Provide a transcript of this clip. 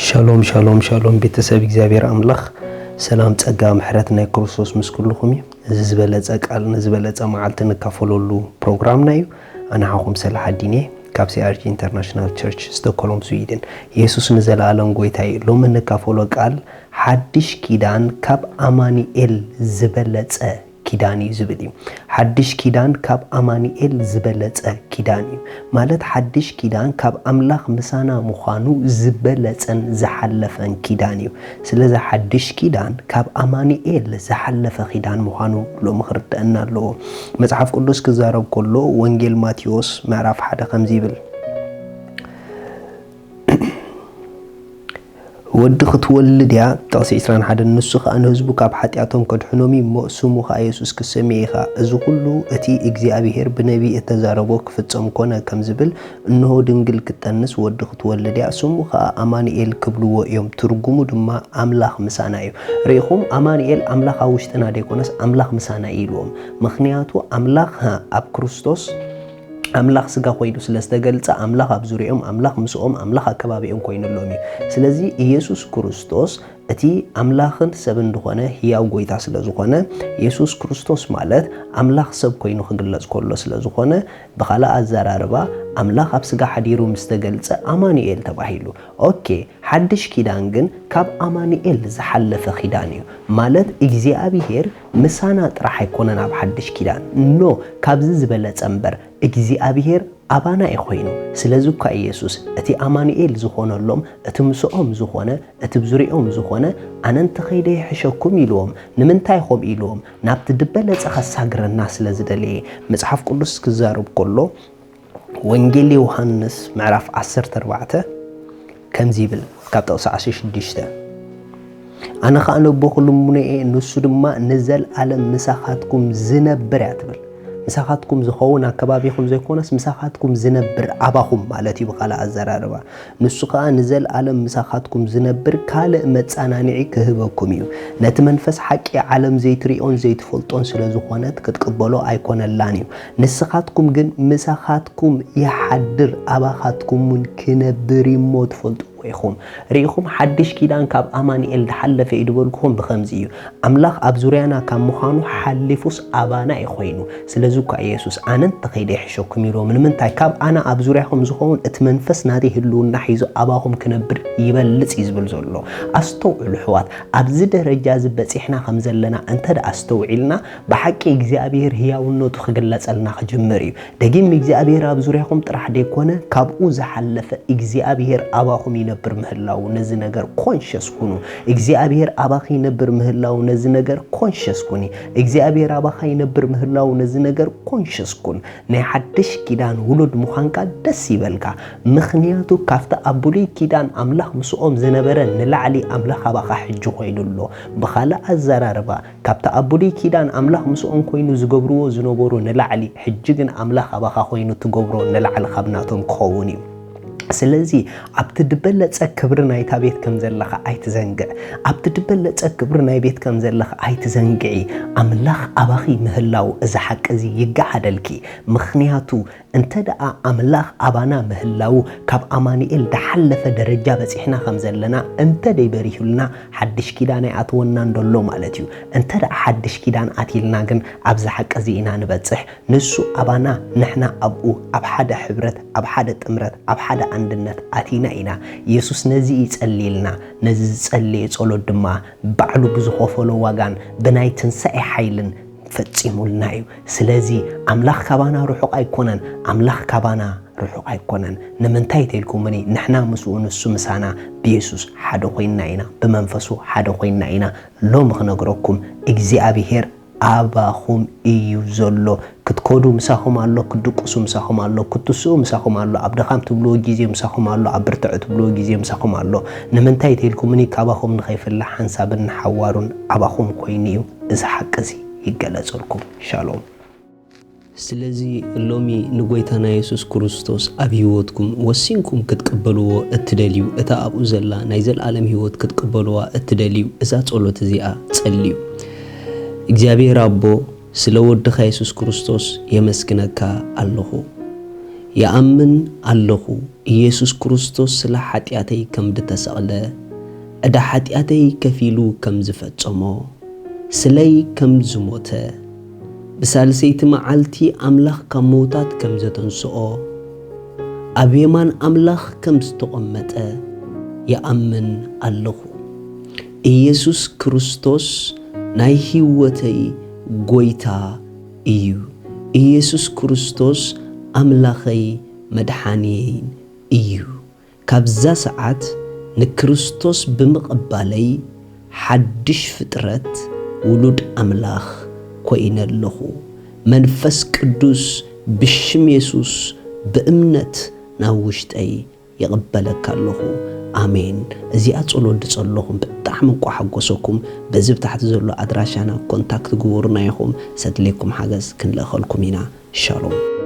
ሻሎም ሻሎም ሻሎም፣ ቤተሰብ እግዚኣብሔር ኣምላኽ ሰላም፣ ጸጋ፣ ምሕረት ናይ ክርስቶስ ምስ ኩልኹም እዩ። እዚ ዝበለጸ ቃል ንዝበለጸ መዓልቲ ንካፈለሉ ፕሮግራምና እዩ። ኣነ ሓኹም ሰላሓዲን እየ ካብ ሲኣርጂ ኢንተርናሽናል ቸርች ስቶክሆልም ስዊድን። የሱስ ንዘለኣለም ጎይታ እዩ። ሎሚ እንካፈሎ ቃል ሓድሽ ኪዳን ካብ ኣማኑኤል ዝበለጸ ኪዳን እዩ ዝብል እዩ። ሓድሽ ኪዳን ካብ ኣማኑኤል ዝበለጸ ኪዳን እዩ። ማለት ሓድሽ ኪዳን ካብ ኣምላኽ ምሳና ምዃኑ ዝበለጸን ዝሓለፈን ኪዳን እዩ። ስለዚ ሓድሽ ኪዳን ካብ ኣማኑኤል ዝሓለፈ ኪዳን ምዃኑ ሎሚ ክርደአና ኣለዎ። መጽሓፍ ቅዱስ ክዛረብ ከሎ ወንጌል ማቴዎስ ምዕራፍ ሓደ ከምዚ ይብል። ወዲ ክትወልድ እያ። ጥቕሲ ዕስራን ሓደን፣ ንሱ ኸኣ ንህዝቡ ካብ ሓጢኣቶም ከድሕኖም እዩ እሞ፣ ስሙ ኸኣ የሱስ ክትሰምዮ ኢኻ። እዚ ኹሉ እቲ እግዚኣብሄር ብነቢይ እተዛረቦ ክፍጸም ኮነ፣ ከም ዝብል፣ እንሆ ድንግል ክትጠንስ ወዲ ክትወልድ እያ፣ ስሙ ኸኣ ኣማኑኤል ክብልዎ እዮም፣ ትርጉሙ ድማ ኣምላኽ ምሳና እዩ። ርኢኹም፣ ኣማኑኤል ኣምላኽ ኣብ ውሽጥና ደይኮነስ ኣምላኽ ምሳና እዩ ኢልዎም። ምኽንያቱ ኣምላኽ ኣብ ክርስቶስ ኣምላኽ ስጋ ኮይኑ ስለ ዝተገልጸ፣ ኣምላኽ ኣብ ዙርያኦም፣ ኣምላኽ ምስኦም፣ ኣምላኽ ኣብ ከባቢኦም ኮይኑሎም እዩ። ስለዚ ኢየሱስ ክርስቶስ እቲ ኣምላኽን ሰብን ዝኾነ ህያው ጎይታ ስለ ዝኾነ፣ ኢየሱስ ክርስቶስ ማለት ኣምላኽ ሰብ ኮይኑ ክግለጽ ከሎ ስለ ዝኾነ፣ ብኻልእ ኣዘራርባ ኣምላኽ ኣብ ስጋ ሓዲሩ ምስ ተገልጸ ኣማኑኤል ተባሂሉ። ኦኬ፣ ሓድሽ ኪዳን ግን ካብ ኣማኑኤል ዝሓለፈ ኪዳን እዩ። ማለት እግዚኣብሄር ምሳና ጥራሕ ኣይኮነን ኣብ ሓድሽ ኪዳን። ኖ፣ ካብዚ ዝበለጸ እምበር፣ እግዚኣብሄር ኣባና እዩ ኮይኑ። ስለዚ እኳ ኢየሱስ እቲ ኣማኑኤል ዝኾነሎም፣ እቲ ምስኦም ዝኾነ፣ እቲ ብዙሪኦም ዝኾነ፣ ኣነ እንተኸይደ ይሕሸኩም ኢልዎም። ንምንታይ ኾም ኢልዎም? ናብቲ ዝበለጸ ከሳግረና ስለ ዝደለየ። መጽሓፍ ቅዱስ ክዛረብ ከሎ፣ ወንጌል ዮሃንስ ምዕራፍ ዓሰርተ ኣርባዕተ ከምዚ ይብል፣ ካብ ጥቕሲ ዓሰርተ ሽዱሽተ፣ ኣነ ኸኣ ነቦ ክልምኖ እየ፣ ንሱ ድማ ንዘለኣለም ምሳኻትኩም ዝነብር እያ ትብል። ምሳኻትኩም ዝኸውን ኣብ ከባቢኹም ዘይኮነስ፣ ምሳኻትኩም ዝነብር ኣባኹም ማለት እዩ ብኻልእ ኣዘራርባ። ንሱ ኸኣ ንዘለኣለም ምሳኻትኩም ዝነብር ካልእ መጻናንዒ ክህበኩም እዩ። ነቲ መንፈስ ሓቂ ዓለም ዘይትሪኦን ዘይትፈልጦን ስለ ዝኾነት ክትቅበሎ ኣይኮነላን እዩ። ንስኻትኩም ግን ምሳኻትኩም ይሓድር፣ ኣባኻትኩም እውን ክነብር እዩ እሞ ትፈልጥዎ ኢኹም። ርኢኹም፣ ሓድሽ ኪዳን ካብ ኣማኑኤል ዝሓለፈ እዩ ዝበልኩኹም ብኸምዚ እዩ። ኣምላኽ ኣብ ዙርያና ካብ ምዃኑ ሓሊፉስ ኣባና እዩ ኮይኑ። ስለዚ እኳ ኢየሱስ፣ ኣነ እንተኸይደ ይሕሸኩም ኢልዎም። ንምንታይ? ካብ ኣነ ኣብ ዙርያኹም ዝኸውን እቲ መንፈስ ናተይ ህልውና ሒዙ ኣባኹም ክነብር ይበልጽ እዩ ዝብል ዘሎ። ኣስተውዕሉ ኣሕዋት፣ ኣብዚ ደረጃ እዚ በጺሕና ከም ዘለና እንተ ደኣ ኣስተውዒልና፣ ብሓቂ እግዚኣብሔር ህያውነቱ ክግለጸልና ክጅምር እዩ። ደጊም እግዚኣብሔር ኣብ ዙርያኹም ጥራሕ ደይኮነ፣ ካብኡ ዝሓለፈ እግዚኣብሔር ኣባኹም ይነብር ምህላዉ ነዚ ነገር ኮንሸስ ኩኑ። እግዚኣብሔር ኣባኺ ይነብር ምህላዉ ነዚ ነገር ኮንሸስ ኩኒ። እግዚኣብሔር ኣባኻ ይነብር ምህላዉ ነዚ ነገር ኮንሸስ ኩን። ናይ ሓድሽ ኪዳን ውሉድ ምዃንካ ደስ ይበልካ። ምኽንያቱ ካብቲ ኣብ ብሉይ ኪዳን ኣምላኽ ምስኦም ዝነበረ ንላዕሊ ኣምላኽ ኣባኻ ሕጂ ኮይኑ ኣሎ። ብኻልእ ኣዘራርባ፣ ካብቲ ኣብ ብሉይ ኪዳን ኣምላኽ ምስኦም ኮይኑ ዝገብርዎ ዝነበሩ ንላዕሊ፣ ሕጂ ግን ኣምላኽ ኣባኻ ኮይኑ ትገብሮ ንላዕሊ ካብ ናቶም ክኸውን እዩ። ስለዚ ኣብቲ ዝበለጸ ክብሪ ናይታ ቤት ከም ዘለኻ ኣይትዘንግዕ። ኣብቲ ዝበለጸ ክብሪ ናይ ቤት ከም ዘለኻ ኣይትዘንግዒ። ኣምላኽ ኣባኺ ምህላው እዚ ሓቂ እዚ ይገሃደልኪ። ምኽንያቱ እንተ ደኣ ኣምላኽ ኣባና ምህላው፣ ካብ ኣማኑኤል ዝሓለፈ ደረጃ በጺሕና ከም ዘለና እንተ ደይበሪሁልና፣ ሓድሽ ኪዳን ኣይኣተወናን ደሎ ማለት እዩ። እንተ ደኣ ሓድሽ ኪዳን ኣትይልና ግን፣ ኣብዚ ሓቂ እዚ ኢና ንበጽሕ። ንሱ ኣባና፣ ንሕና ኣብኡ፣ ኣብ ሓደ ሕብረት፣ ኣብ ሓደ ጥምረት፣ ኣብ ሓደ ኣንድነት ኣቲና ኢና። የሱስ ነዚ እዩ ይጸልየልና። ነዚ ዝጸለየ ጸሎት ድማ፣ ባዕሉ ብዝኸፈሎ ዋጋን ብናይ ትንሳኤ ሓይልን ፈጺሙልና እዩ። ስለዚ ኣምላኽ ካባና ርሑቕ ኣይኮነን፣ ኣምላኽ ካባና ርሑቕ ኣይኮነን። ንምንታይ ተልኩምኒ፣ ንሕና ምስኡ ንሱ ምሳና ብየሱስ ሓደ ኮይንና ኢና፣ ብመንፈሱ ሓደ ኮይንና ኢና። ሎሚ ክነግረኩም፣ እግዚኣብሄር ኣባኹም እዩ ዘሎ። ክትከዱ ምሳኹም ኣሎ፣ ክትድቅሱ ምሳኹም ኣሎ፣ ክትስኡ ምሳኹም ኣሎ፣ ኣብ ድኻም ትብልዎ ግዜ ምሳኹም ኣሎ፣ ኣብ ብርትዕ ትብልዎ ግዜ ምሳኹም ኣሎ። ንምንታይ ተልኩምኒ፣ ካባኹም ንኸይፍለ ሓንሳብን ንሓዋሩን ኣባኹም ኮይኑ እዩ። እዚ ሓቂ እዚ ይገለጸልኩም። ሻሎም። ስለዚ ሎሚ ንጎይታና የሱስ ክርስቶስ ኣብ ህይወትኩም ወሲንኩም ክትቅበልዎ እትደልዩ፣ እታ ኣብኡ ዘላ ናይ ዘለኣለም ህይወት ክትቅበልዋ እትደልዩ፣ እዛ ጸሎት እዚኣ ጸልዩ። እግዚኣብሔር ኣቦ፣ ስለ ወድኻ የሱስ ክርስቶስ የመስግነካ ኣለኹ። ይኣምን ኣለኹ፣ ኢየሱስ ክርስቶስ ስለ ሓጢኣተይ ከም ዝተሰቕለ፣ ዕዳ ሓጢኣተይ ከፊሉ ከም ዝፈጸሞ፣ ስለይ ከም ዝሞተ፣ ብሳልሰይቲ መዓልቲ ኣምላኽ ካብ ምዉታት ከም ዘተንስኦ፣ ኣብ የማን ኣምላኽ ከም ዝተቐመጠ ይኣምን ኣለኹ። ኢየሱስ ክርስቶስ ናይ ህይወተይ ጐይታ እዩ። ኢየሱስ ክርስቶስ ኣምላኸይ መድሓንየይን እዩ። ካብዛ ሰዓት ንክርስቶስ ብምቕባለይ ሓድሽ ፍጥረት ውሉድ ኣምላኽ ኮይነ ኣለኹ። መንፈስ ቅዱስ ብሽም የሱስ ብእምነት ናብ ውሽጠይ ይቕበለካ ኣለኹ። ኣሜን። እዚኣ ጸሎት ድጸለኹም ብጣዕሚ እንቋ ሓጎሰኩም። በዚ ብታሕቲ ዘሎ ኣድራሻና ኮንታክት ግበሩና ኢኹም። ሰድሌኩም ሓገዝ ክንልእኸልኩም ኢና። ሻሎም።